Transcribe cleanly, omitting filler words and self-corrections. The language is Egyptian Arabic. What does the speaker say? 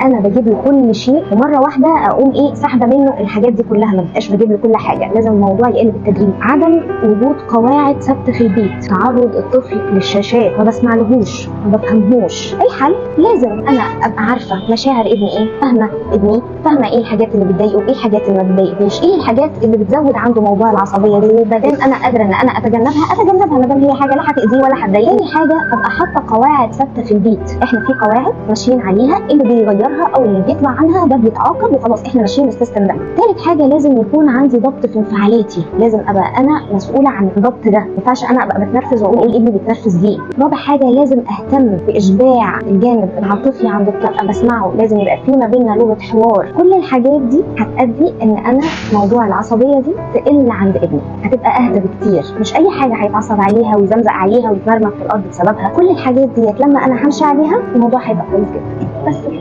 انا بجيب له كل شيء ومرة واحدة اقوم ايه سحبه منه الحاجات دي كلها، ما بقاش بجيب له كل حاجه، لازم الموضوع يقل بالتدريج. عدم وجود قواعد ثابتة في البيت، تعرض الطفل للشاشات، ما بسمعلهوش، ما بفهمهوش. الحل لازم انا ابقى عارفه مشاعر ابني ايه، فاهمه ابني، فاهمه ايه الحاجات اللي بتضايقه، ايه الحاجات اللي ما بتضايقهوش، ايه الحاجات اللي بتزود عنده موضوع العصبية دي، وما دام انا قادرة ان انا اتجنبها اتجنبها، ما دام هي حاجة لا هتاذيه ولا هتضايقه. تاني حاجة ابقى حاطه قواعد ثابتة في البيت، احنا في قواعد ماشيين عليها، اللي بيغيرها او اللي بيطلع عنها ده بيتعاقب وخلاص، احنا ماشيين بال system ده. تالت حاجة لازم يكون عندي ضبط في انفعالاتي، لازم ابقى انا مسؤولة عن الضبط ده، ما ينفعش انا ابقى بتنرفز واقول ابني بيتنرفز ليه. رابع حاجة لازم اهتم باشباع الجانب العاطفي عند الطفل، بسمعه، لازم يبقى في ما بيننا لغة حوار. كل الحاجات دي هتأدي ان انا موضوع العصبية دي تقل عند ابني، هتبقى اهدى بكتير، مش اي حاجة هيتعصب عليها ويزمزق عليها ويتمرمغ في الارض بسببها. كل الحاجات ديت لما انا همشي عليها الموضوع هيبقى كويس جدا. بس كده.